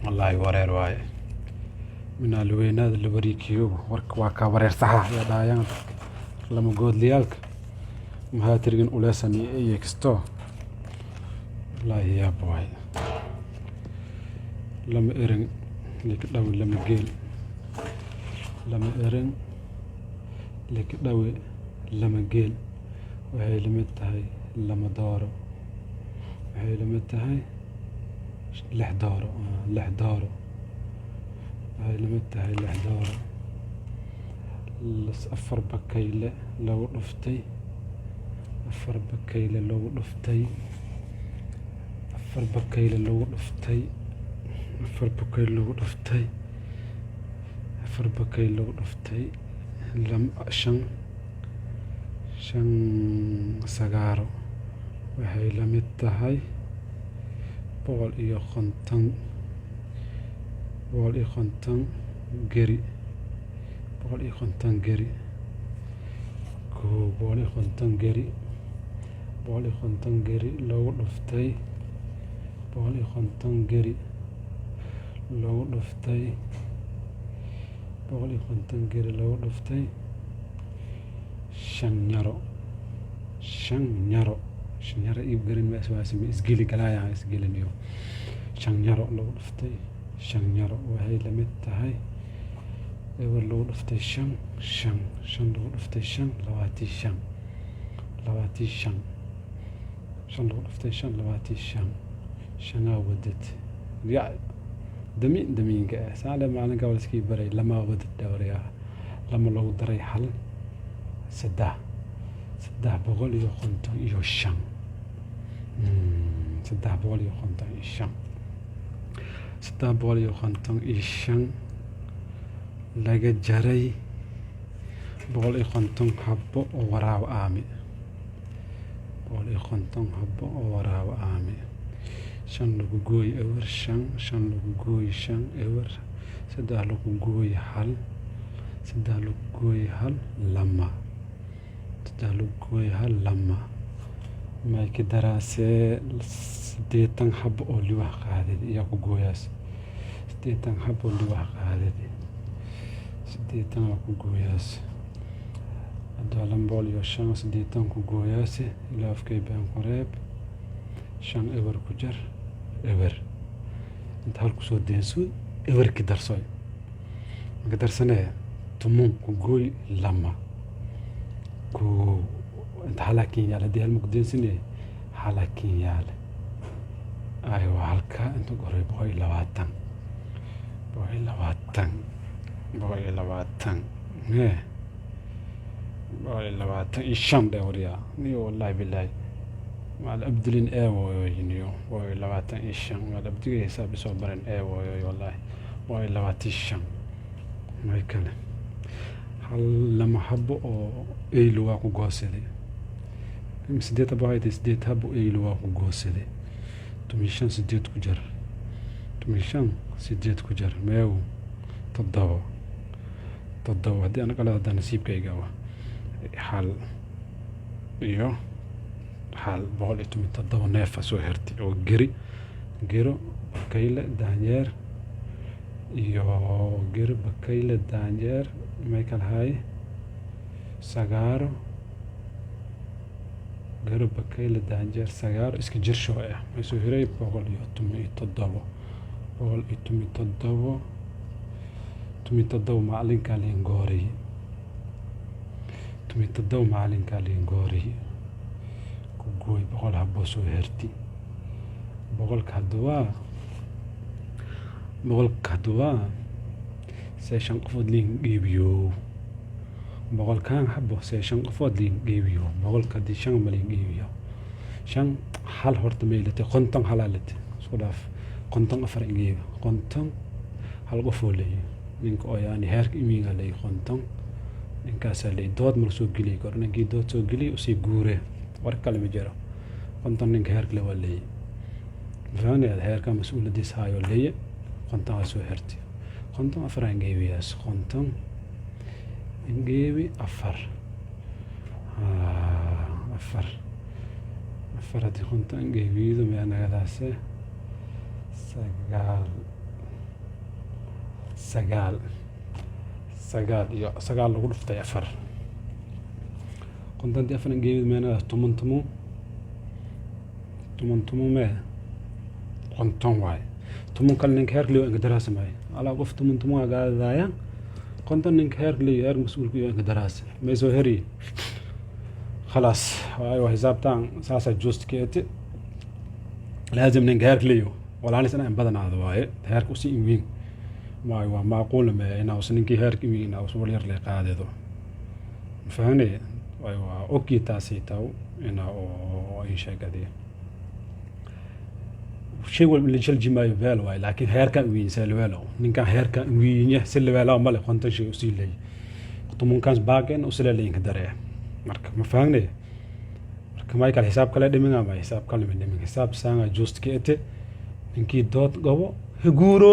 Wallaahi wareer waaye. Minaa laweynaada la wareejiyo, warka waa kaa wareer saxa ayaa dhahayaan dadka lama goodlayaalka. Maxaa tirigin uleesan iyo kisto? Wallaahi yaab waaye. Lama erin lika dhawi lama geel. Lama erin lika dhawi lama geel. Waxay la mid tahay lama dooro. Waxay la mid tahay lix dooro. Lix dooro. Waxay la mid tahay lix dooro. Afar bakayle lagu dhuftay. Afar bakayle lagu dhuftay. Afar bakayle lagu dhuftay. Afar bakayle lagu dhuftay. Afar bakayle lagu dhuftay. Shan shan sagaaro. Waxay la mid tahay 150, 150 geri. 150 geri. Kow, 150 geri. 150 geri lagu dhuftay. 150 geri lagu dhuftay. 150 geri lagu dhuftay. Shan nyaro. Shan nyaro. Shan nyaro iib garin ma iswaasimi isgeli galaayaan isgelinayo. Shan nyaro lagu dhuftay. Shan nyaro waxay la mid tahay eber lagu dhuftay shan shan. Shan lagu dhuftay shan, 25. 25. Shan lagu dhuftay shan, 25. Shanaa wadad. Ya damiin damiinka ah. Saale maalinka waa iskii baray lama wadad dhawriyaa. Lama lagu daray hal saddex. 355. 355. 355 laga jaray 150 xabbo oo waraabo aami. 150 xabbo oo waraabo aami. Shan lagu gooy eber shan, shan lagu gooy shan eber, saddex lagu gooy hal, saddex lagu gooy hal lama. Saddex lagu gooy hal lama. May ka daraasee 80 xabbo oo liwax qaadid iyo ku gooyaas. 80 xabbo liwax qaadid. 80 waa ku gooyaas. Hadda 205 80 ku gooyaas ilaa afkay baan ku reeb. Shan eber ku jar eber. Inta hal ku soo deenso eber ki darsoy. Marka darsanee tumun ku gooy lama. Ku inta halaakin yaal haddii hal ma ku deensanee halaakin yaal. Aywa halka inta qoray 120. 120. 120. Nee. 125 dhawriyaa. Niyo wallahi billahi. Maal abdulin ee wooyo niyo 125. Maal abdiga hisaab isoo baran ee wooyo wallahi. 125. May kale. Hal lama xabbo oo eylo waa ku goosaday. Sideed xabbo haytay, sideed xabbo eylo waa ku goosaday. 15 sideed ku jar. 15 sideed ku jar. Meew toddoba. Toddoba haddii aan qalad haddaan nasiibkayga waa hal iyo hal 117 neef soo hertay oo geri gero bakayle daanyeer iyo gero bakayle daanyeer may kala haye sagaaro gero bakayle daanyeer sagaaro iska jirsho ah may soo hiray 117, 117, 17 maalinkaa liin goorey, 17 maalinkaa liin goorey ku gooy 100 xabo soo herti. Boqolka haddawaa, boqolka haddawaa see shan qofood liin dhiibiyo. Boqolkaan xabo see shan qofood liin dhiibiyo. Boqolka haddii shan ma liin dhiibiyo. Shan hal horta maylate 50 halaa late isku dhaaf 54 ingeega 50 hal qof oo leeyahay ninka oo yaani heerka imiga leeyahay 50 ninkaasaa leeyahay. Dood ma soo geliyi karo. Ninkii dood soo geliy usii guure, war kale ma jiro. 50 ninka heerka le waa leeyahay. Mafahanayaa heerka mas-uuladiis haayoo leeyahay. 50 waa soo xirtay, 54 ingeebiyaas, 50 ingeebi afar afar afar. Haddii 50 ingeebiyidu meanagadaase sagaal. Sagaal, sagaal iyo sagaal lagu dhuftay afar, 54 geebid meenada 10, 10, 10, 10 mee 50 waaye. 10 kale ninka heerka leeyo inka daraasa maaye. Alaa qof 10 10 gaadadaaya, 50 ninka heerka leeyo, heerka mas-uulka iyo inka daraasa may soo heri. Khalaas, waayo xisaabtaan saasaa joostkeete. Laazim ninka heerka leeyo walaalis inaa in badanaado waaye, heerka usi in weyn waayo. Waa macquul me inaa us ninkii heerka in weyn inaa us wal yar lee qaadedo, mafahane? Waayo waa ogii taasi taw inaa oo in sheegadiya shay walba la jaljimaayo beel waaye, laakiin heerkan weyn see leweelo, ninkan heerkan wiinya si leweelaa male. 50 shay usii leey, 10kaas baaqen usile leeyinka daree. Marka ma fahangne? Marka michael xisaab kale dhimin ama xisaab kale ma dhimin? Xisaab saanga just ka ete. Ninkii dood qabo higuuro.